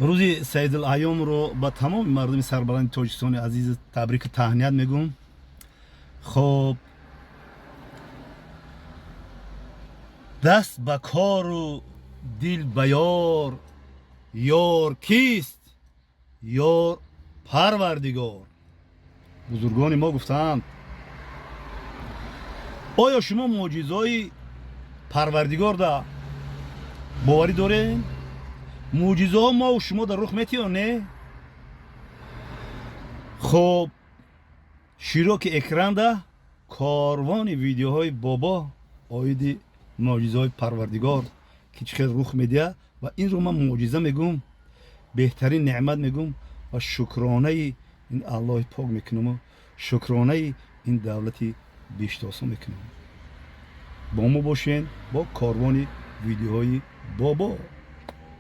Рӯзи Саидул-Айёмро ба тамоми мардуми сарбаланди Тоҷикистони азиз табрику таҳният мегӯм. Хоб, даст ба кору дил ба ёр, ёр кист? Ёр Парвардигор. Бузургони мо гуфтаанд: оё шумо мӯъҷизаҳои Парвардигорда боварӣ дорем? Мӯъҷизаҳо мову шумо дар рух метиё не? Хоб, широки экранда корвони видеоҳои бобо оиди мӯъҷизаҳои Парвардигор, ки чӣ хел рух медиҳад, ва инро ман мӯъҷиза мегӯм, беҳтарин неъмат мегӯм ва шукронаи ин Аллоҳи пок мекунаму шукронаи ин давлати биштосо мекунам. Бо мо бошен бо корвони видеоҳои бобо.